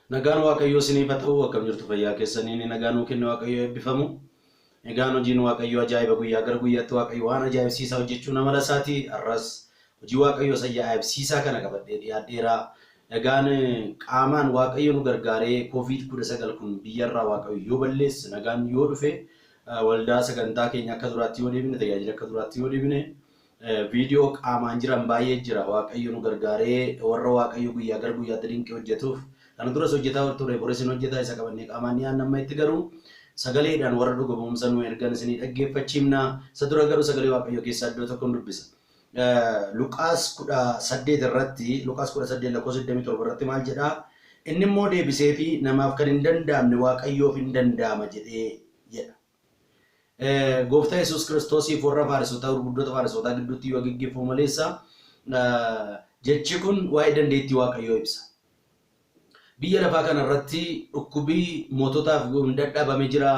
Nagaan Waaqayyoo isiniif haa ta'u. Akkam jirtu fayyaa keessanii? Inni nagaa nuu kenne Waaqayyoo eebbifamu. Egaan hojiin Waaqayyoo ajaa'iba guyyaa gara guyyaatti Waaqayyo waan ajaa'ibsiisaa hojjechuun amala isaati. Har'as hojii Waaqayyoo isa ajaa'ibsiisaa kana qabadhee dhiyaadheera. Egaan qaamaan Waaqayyo nu gargaaree Covid 19 kun biyyarraa Waaqayyo yoo balleesse nagaan yoo dhufe waldaa sagantaa keenya akka duraatti yoo deebine tajaajila akka duraatti yoo deebine Viidiyoo qaamaan jiran baay'ee jira. Waaqayyo nu gargaaree warra Waaqayyo guyyaa gara guyyaatti dinqii hojjetuuf kana duras hojjetaa ture boris hin hojjeta isa qabannee qaamaan dhiyaanna amma itti garuu sagaleedhaan warra dhuga ba'umsa nu ergan isinii dhaggeeffachiifna. Isa dura garuu sagalee Waaqayyoo keessaa iddoo tokkon dubbisa. Luqaas 18 irratti Luqaas 18 lakkoofsa 27 irratti maal jedhaa? Inni immoo deebiseefii namaaf kan hin danda'amne Waaqayyoof hin danda'ama jedhee jedha. Gooftaa Yesuus Kiristoosiif warra Faarisotaa gurguddoota Faarisootaa gidduutti yoo geggeeffamu maleessa jechi kun waa'ee dandeettii Waaqayyoo ibsa. Biyya lafaa kana irratti dhukkubii moototaaf dadhabame jira.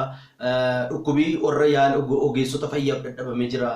Dhukkubii warra yaala ogeessota fayyaaf dadhabame jira.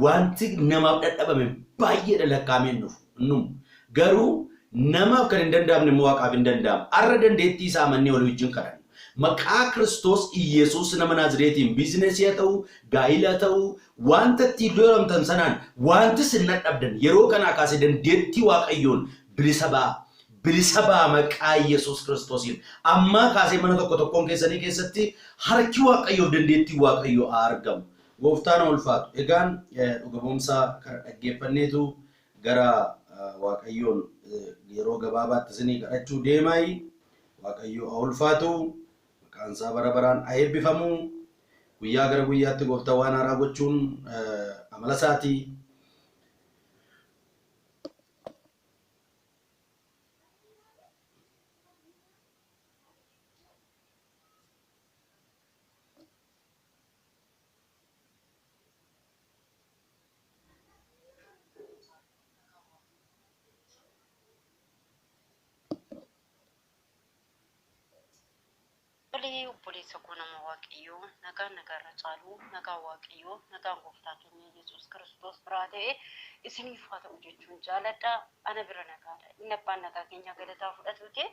Wanti namaaf dadhabame baay'eedha lakkaa'amee hin dhufu. Hin dhumu. Garuu namaaf kan hin danda'amne immoo Waaqaaf hin danda'ama. Arra dandeettii isaa amannee walii wajjin kadhanna. Maqaa Kiristoos Iyesuus nama Naazireetiin biizinesii haa ta'u, gaa'ila haa ta'u, wanta ittiin dooramtan sanaan wanti isin dadhabdan yeroo kanaa kaasee dandeettii Waaqayyoon bilisa ba'aa. Bilisa ba'aa maqaa Iyesuus Kiristoosiin. Ammaa kaasee mana tokko tokkoon keessanii keessatti harki Waaqayyoof dandeettiin Waaqayyoo haa argamu. Gooftaan haa ulfaatu. Egaan dhuga ba'umsa kana dhaggeeffanneetu gara Waaqayyoon yeroo gabaabaatti isinii kadhachuu deemaayi. Waaqayyo haa ulfaatu. Maqaan isaa bara baraan haa eebbifamu. Guyyaa gara guyyaatti gooftaan waan haaraa gochuun amala isaati. Tolee obboleessa koo nama waaqayyoo nagaan nagaarra caalu nagaan waaqayyoo nagaan gooftaa keenya yesuus kiristoos biraa ta'e isiniif haa ta'u jechuun jaaladha ana bira nagaadha inni abbaan nagaa keenyaa galataa fudhatuuti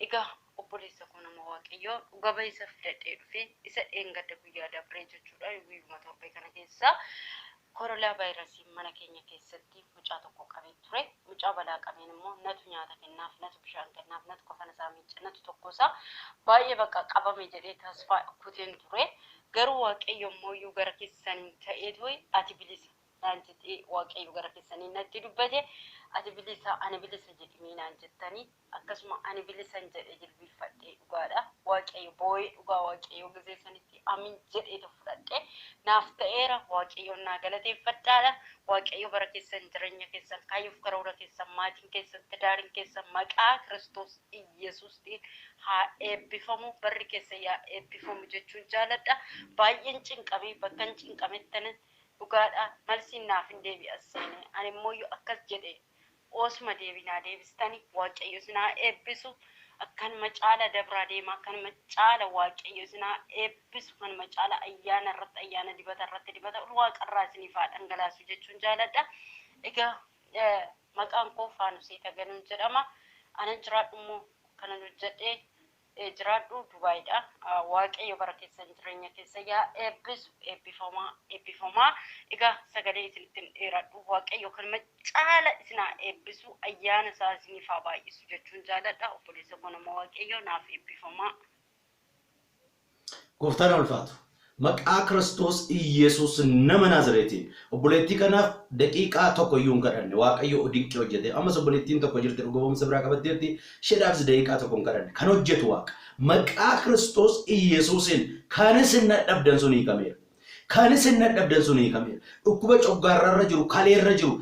egaa obboleessa koo nama waaqayyoo dhuga ba'isa fidadhee dhufe isa dheengadda guyyaa dabree jechuudha guyyuma torbee kana keessa korolaa vaayirasiin mana keenya keessatti mucaa tokko qabee ture mucaa balaa qabeen immoo natu nyaata kennaaf natu bishaan kennaaf natu kafana isaa miicca natu tokko isaa baay'ee bakka qabame jedhee tasfaa kuteen ture garuu waaqayyo immoo iyyuu gara keessaniin ta'eetu ati bilisa naan jedhee waaqayyo gara keessaniin natti dubbate ati bilisa ani bilisa jedhimee naan jettanii Akkasuma ani bilisan jedhe jilbiiffadhee dhugaadha waaqayyo boo'ee dhugaa waaqayyo gizee sanitti amin jedheetu fudhadhe naaf ta'eera waaqayyoon naa galateeffadhaadha waaqayyo bara keessan jireenya keessan kaayyoof karoora keessan maatiin keessan tidaariin keessan maqaa kiristoos iyyasuustiin haa eebbifamu barri keessan yaa eebbifamu jechuun jaaladha baay'een cinqamee bakkan cinqamettan dhugaadha malsiin naaf hin deebi'a seene ani immoo akkas jedhe Osuma deebii naa deebistani waaqayyo isin haa eebbisu akkanuma caala dabraa deema akkanuma caala waaqayyo isin haa eebbisu kanuma caala ayyaana irratti ayyaana dibata irratti dibata ol waaqarraa isiniif haa dhangalaasu jechuun jaaladha egaa maqaan koo Faanusee Taganuun jedhama anan jiraadhu immoo kanan hojjedhee jiraadhu Dubaayidha. Waaqayyo bara keessan jireenya keessa yaa eebbisu eebbifamaa eebbifamaa. Egaa sagalee isinitti hin dheeradhu. Waaqayyo kanuma caala isin haa eebbisu ayyaana isaa isiniif haa baay'isu jechuun jaaladha. Obboleessa koo nama Waaqayyo naaf eebbifamaa. Gooftaan haa ulfaatu. Maqaa Kiristoos Iyyasuus nama Naazireetiin obboleettii kanaaf daqiiqaa tokko iyyuu hin kadhanne. Waaqayyo dinqii hojjete. Ammas obboleettiin tokko jirti dhuga ba'umsa biraa qabatteerti. Isheedhaafis daqiiqaa tokko hin kadhanne. Kan hojjetu Waaqa. Maqaa Kiristoos Iyyasuusiin kan isin dadhabdan sun hiikameera. Kan isin dadhabdan sun hiikameera. Dhukkuba coggaarraarra jiru, kaleerra jiru,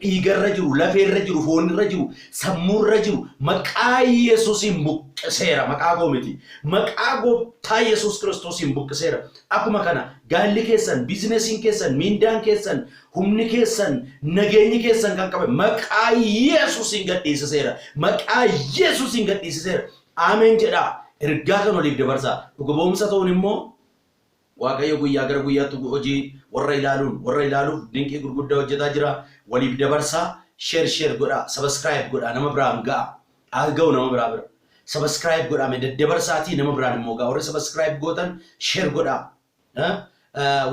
dhiigarra jiru, lafeerra jiru, foonirra jiru, sammuurra jiru maqaa Yesuusiin buqqiseera. Maqaa koo miti. Maqaa gooftaa Yesuus Kiristoosiin buqqiseera. Akkuma kana gaalli keessan, biizinesiin keessan, miindaan keessan, humni keessan, nageenyi keessan kan qabe maqaa Yesuusiin gadhiisiseera. Maqaa Yesuusiin gadhiisiseera. Ameen jedhaa. Ergaa kan waliif dabarsaa. Dhuga ba'umsa ta'uun immoo Waaqayyo guyyaa gara guyyaatti hojii warra ilaaluun warra ilaaluuf dinqii gurguddaa hojjetaa jira. Waliif dabarsaa, share share godhaa, subscribe godhaa, nama biraan ga'a. Haa ga'u nama biraa bira. Subscribe godhaa mee daddabarsaatii nama biraan immoo ga'a. Warri subscribe gootan share godhaa.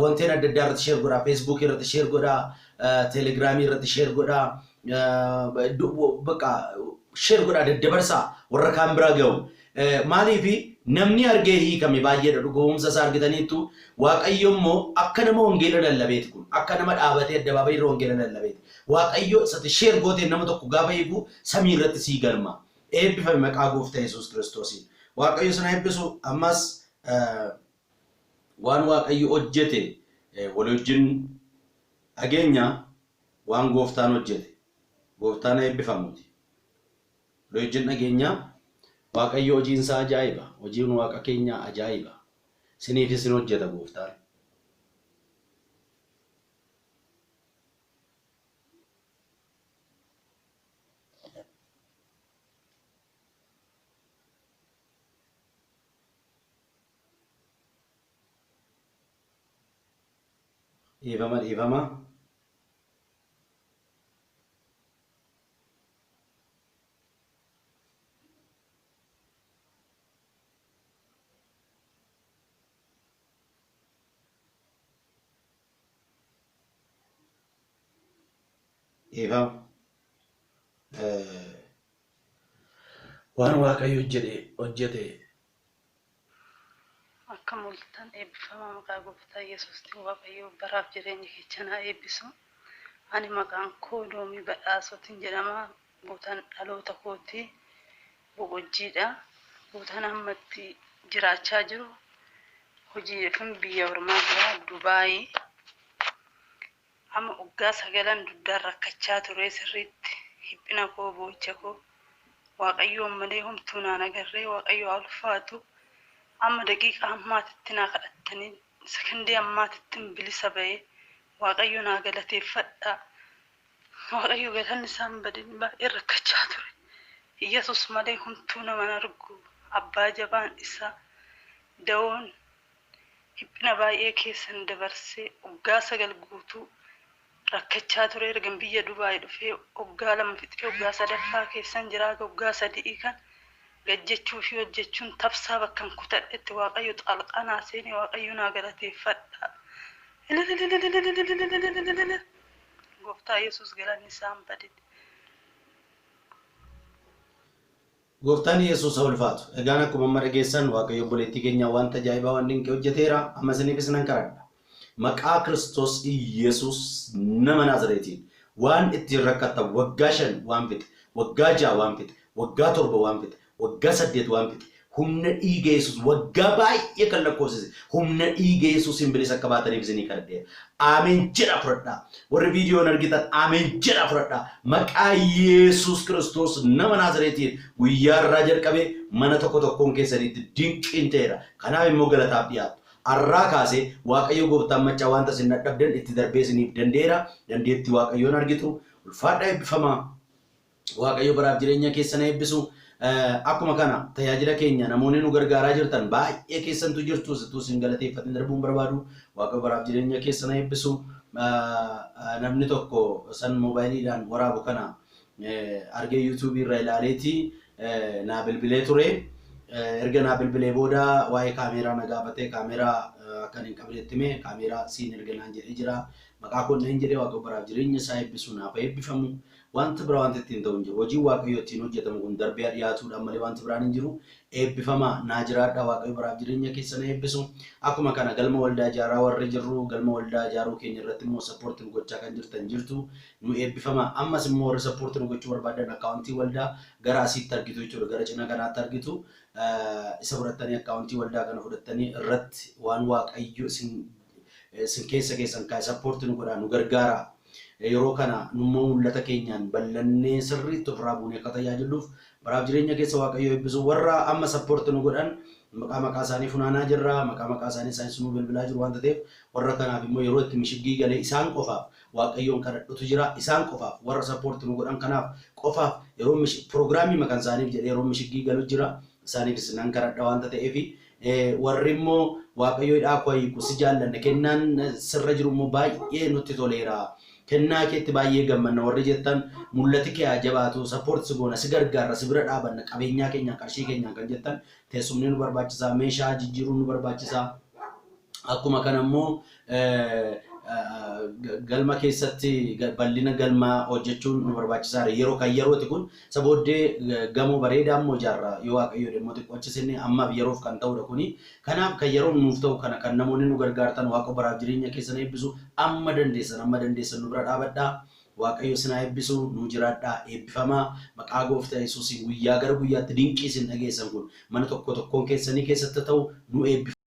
Wanteen adda addaa irratti share godhaa. Facebook irratti share godhaa. Telegramii irratti share godhaa. Bakka share godhaa daddabarsaa warra kaan biraa ga'u. Maaliif namni argee hiikame baay'eedha dhugumsa isaa argitaniittu. Waaqayyo immoo akka nama wangeela lallabeeti kun akka nama dhaabatee addabaabayii irra wangeela lallabeeti. Waaqayyo isatti share gootee nama tokko gaafa hiiku samii irratti sii galma. Eebbifame maqaa gooftaa Yesuus Kiristoosiin. Waaqayyo sana eebbisu ammas waan Waaqayyo hojjete walii wajjin dhageenya waan gooftaan hojjete. Gooftaan eebbifamuuti. Walii wajjin dhageenya Waaqayyo hojiin isaa ajaa'iba. Hojiin Waaqa keenyaa ajaa'iba. Siniifis in hojjeta gooftaan. Dhiifama dhiifama. Dhiifama. Waan Waaqayyo jedhe hojjete. Akka mul'atan eebbifamaa maqaa gooftaa Yesuustiin Waaqayyo baraaf jireenya keessan haa eebbisu. Ani maqaan koo Loomii Badhaasootiin jedhama. Bootaan dhaloota kootii Boqojjiidha. Bootaan ammatti jiraachaa jiru hojiidhaafin biyya ormaa jira Dubaayii. Amma waggaa sagalan duddaan rakkachaa ture sirriitti dhiphina koo boo'icha koo Waaqayyoon malee homtuu naan agarree Waaqayyo haa ulfaatu. Amma daqiiqaa ammaatitti naa kadhattanii sekondii ammaatittin bilisa ba'ee Waaqayyo naa galateeffadha. Waaqayyo galanni isaan badin baay'ee rakkachaa ture. Yesus malee homtuu nama hin argu. Abbaa jabaan isaa da'oon dhiphina baay'ee keessan dabarsee waggaa 9 guutuu rakkachaa ture ergan biyya Dubaay dhufee waggaa 2 fixee waggaa 3ffaa keessan jira haga waggaa 3 kan gajjechuu fi hojjechuun tabsaa bakkan kutadhetti Waaqayyo xaalqaa naa seene Waaqayyo naa galateeffadha. Ililililililililililililililil Gooftaa Yesuus galanni isaa hin badin. Gooftaan Yesuus haa ulfaatu. Egaan akkuma amma dhageessan Waaqayyo obboleettii keenyaa wanta ajaa'ibaa waan dinqii hojjeteera. Amma isiniifis nan kadhadha. Maqaa Kiristoos Yesuus nama Naazireetiin waan ittiin rakkattan waggaa 5 waan fixe, waggaa 6 waan fixe, waggaa 7 waan fixe, waggaa 8 waan fixe, humna dhiiga Yesuus waggaa baay'ee kan lakkoofsise humna dhiiga Yesuusiin bilisa akka baataniif isinii kadhadheera. Aameen jedhaa fudhadhaa. Warri viidiyoon argitan aameen jedhaa fudhadhaa. Maqaa Yesuus Kiristoos nama Naazireetiin guyyaa irraa jalqabee mana tokko tokkoon keessaniitti dinqiin ta'eera. Kanaaf immoo galataaf dhiyaattu. Arraa kaasee Waaqayyo gooftaan maccaa wanta isin dadhabdan itti darbee isiniif danda'eera. Dandeettii Waaqayyoon argitu. Ulfaadhaa eebbifamaa. Waaqayyo baraaf jireenya keessan haa eebbisu. Akkuma kana tajaajila keenya namoonni nu gargaaraa jirtan baay'ee keessantu jirtu situu isin galateeffatin darbuun barbaadu. Waaqayyo baraaf jireenya keessan haa eebbisu. Namni tokko san moobaayiliidhaan waraabu kana argee yuutuubii irra ilaaleeti naa bilbilee ture. Erga naa bilbilee booda waa'ee kaameeraa na gaafate kaameeraa akkan hin qabnetti hime kaameeraa siin erga naan jedhee jira. Maqaa koon hin jedhee Waaqayyo baraaf jireenya isaa eebbisu naaf haa eebbifamu. Wanti biraa wanti ittiin ta'u hin jiru. Hojiin Waaqayyoo ittiin hojjetamu kun darbee haa dhiyaatuudhaan malee wanti biraan hin jiru. Eebbifamaa naa jiraadhaa Waaqayyo baraaf jireenya keessan haa eebbisu. Akkuma kana galma waldaa ijaaraa warri jirru galma waldaa ijaaruu keenya irratti immoo sappoorti nu gochaa kan jirtan jirtu. Nu eebbifamaa. Ammas immoo warri sappoorti nu gochuu barbaadan akkaawuntii waldaa gara asiitti argitu jechuudha. Gara cina kanaatti argitu. Isa fudhattanii akkaawuntii waldaa kana fudhattanii irratti waan Waaqayyo isin keessa keessan kaa'e sappoorti nu godhaa nu gargaaraa. Yeroo kana nummoo mul'ata keenyaan ballannee sirriitti ofirraa buunee akka tajaajilluuf baraaf jireenya keessa Waaqayyo eebbisu. Warra amma sappoorti nu godhan maqaa maqaa isaanii funaanaa jirra. Maqaa maqaa isaanii isaanis nu bilbilaa jiru waanta ta'eef warra kanaaf immoo yeroo itti mishiggii galee isaan qofaaf Waaqayyoon kadhadhutu jira. Isaan qofaaf warra sappoorti nu godhan kanaaf qofaaf yeroo piroogiraamii maqaan isaaniif jedhee yeroo mishiggii galu jira. Isaaniifis nan kadhadha waanta ta'eef warri immoo Waaqayyo hidhaa koo hiiku si jaallanna kennaan sirra jiru immoo baay'ee nutti toleera. Kennaa keetti baay'ee gammanna warri jettan, mul'ati kee haa jabaatu, support si goona, si gargaarra, si bira dhaabanna, qabeenyaa keenyaan, qarshii keenyaan kan jettan, teessumni nu barbaachisaa, meeshaa jijjiiruun nu barbaachisaa. Akkuma kana immoo galma keessatti bal'ina galmaa hojjechuun nu barbaachisaadha. Yeroo kan yerooti kun, isa booddee gamoo bareedaa immoo ijaarra yoo Waaqayyo immoo xiqqoo achi seenne, ammaaf yeroof kan ta'udha kuni. Kanaaf kan yeroo nuuf ta'u kana kan namoonni nu gargaartan, Waaqa baraaf jireenya keessan eebbisu, amma dandeessan, amma dandeessan nu bira dhaabadhaa. Waaqayyo sinaa eebbisu, nu jiraadhaa, eebbifamaa. Maqaa Gooftaa Yesuusiin guyyaa gara guyyaatti dinqii isin dhageessan kun mana tokko tokkoon keessanii keessatti ta'u nu eebbifama.